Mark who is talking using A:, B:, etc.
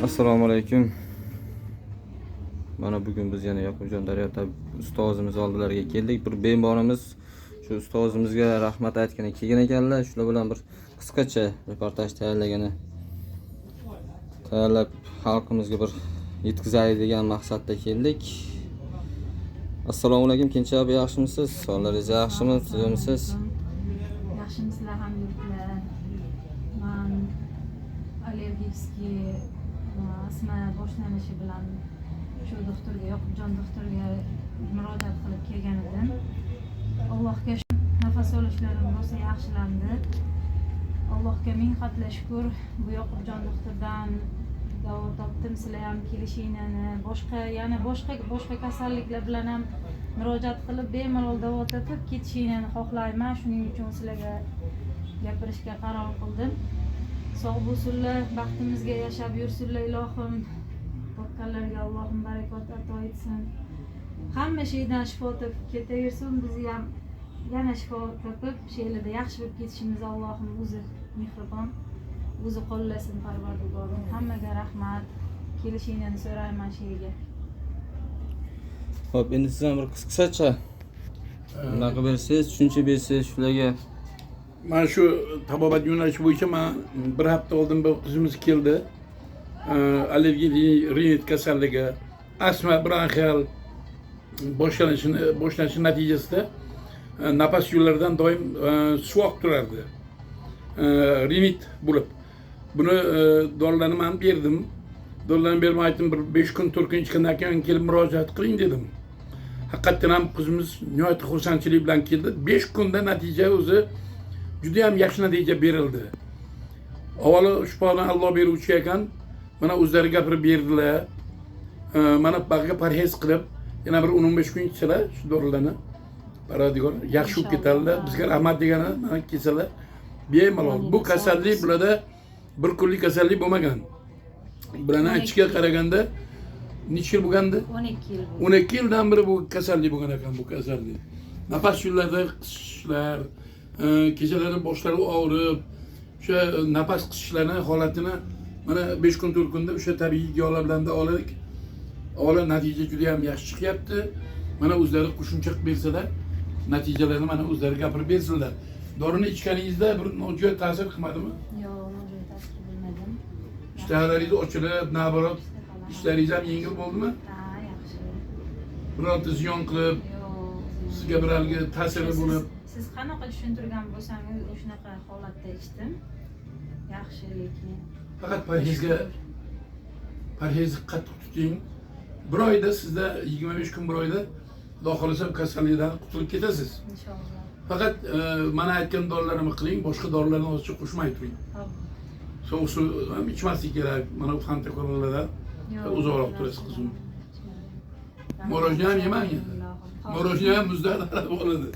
A: Assalomu alaykum. Mana bugun biz yana Yoqubjon Daryo tabib ustozimiz oldilariga keldik. Bir bemorimiz shu ustozimizga rahmat aytgani kelgan ekanlar. Shular bilan bir qisqacha reportaj tayyorlab xalqimizga bir yetkazaylik degan maqsadda keldik. Assalomu alaykum, Kenja abi, yaxshimisiz? Sog'ligingiz yaxshimi? Tuzukmisiz?
B: Yaxshimisizlar, hamyurtlar? Man аллергический astma boshlanishi bilan shu doktorga, Yoqubjon doktorga murojaat qilib kelgan edim. Allohga nafas olishlarim rosa yaxshilandi. Allohga ming qatla shukur, bu Yoqubjon doktordan davo topdim. Sizlar ham kelishinglarni, boshqa, yana boshqa boshqa kasalliklar bilan ham murojaat qilib, bemalol davo topib ketishinglarni xohlayman. Shuning uchun sizlarga gapirishga qaror qildim. Sog' bo'lsinlar, baxtimizga yashab yursinlar ilohim. Topganlarga Allohim barakot ato etsin. Hamma sheydan shifo topib ketaversin. Bizni ham yana shifo topib, shu yerlarda yaxshi bo'lib ketishimizni Allohim o'zi mehribon, o'zi qo'llasin, Parvardigorim. Hammaga rahmat. Kelishinglarni so'rayman shu yerga.
A: Xo'p, endi siz ham bir qisqacha nima qilib bersangiz, tushuncha bersangiz shularga.
C: Mana shu tabobat yo'nalishi bo'yicha man bir hafta oldin bir qizimiz keldi. Allergiya rinit kasalligi, astma bronxial boshlanishi natijasida nafas yo'llaridan doim suv oqib turardi. Rinit bo'lib. Buni dorilarni man berdim. Dorilarni berib aytdim, bir 5 kun, 4 kun ichgandan keyin kelib murojaat qiling dedim. Haqiqatdan ham qizimiz nihoyatda xursandchilik bilan keldi. 5 kunda natija o'zi juda ham yaxshi natija berildi. Avvalo shifoni Alloh beruvchi ekan. Mana o'zlari gapirib berdilar. Mana bag'ga parhez qilib, yana bir 10-15 kun ichsalar shu dorilarni, Parvardigor yaxshi bo'lib ketadilar. Bizga rahmat degani mana kelsalar bemalol. Bu kasallik bularda bir kunlik kasallik bo'lmagan. Bularni aytishiga qaraganda necha yil bo'lgandi?
B: 12 yil bo'ldi.
C: 12 yildan beri bu kasallik bo'lgan ekan, bu kasallik. Nafas yo'llarida qisishlar, kechalari boshlari og'rib, o'sha nafas qisishlarni holatini mana 5 kun, 4 kunda o'sha tabiiy giyohlar bilan davoladik. Avvalo natija juda ham yaxshi chiqyapti. Mana o'zlari qo'shimcha qilib bersalar, natijalarni mana o'zlari gapirib bersinlar. Dorini ichganingizda bir nojo'ya ta'sir qilmadimi?
B: Yo'q, nojo'ya ta'sir bo'lmadim.
C: Ishtahalaringiz ochilib, наоборот, ishlaringiz ham yengil bo'ldimi?
B: Ha, yaxshi.
C: Birorta ziyon qilib,
B: Yo'q.
C: sizga bir haligi ta'siri bo'lib,
B: Siz qanaqa tushuntirgan bo'lsangiz, o'shanaqa holatda ichdim. Yaxshi lekin.
C: Faqat parhezni qattiq tuting. Bir oyda sizda, 25 kun, bir oyda, Xudo xohlasa, bu kasallikdan qutulib ketasiz.
B: Inshaalloh.
C: Faqat mana aytgan dorilarimni qiling, boshqa dorilarni hozircha qo'shmay turing.
B: Hop.
C: Sovuq suv ham ichmaslik kerak. Mana bu Fanta, Colalardan
B: Yo'q.
C: uzoqroq turasiz, qizim. Мороженое ham yemang endi. Мороженое ham muzdan oladi.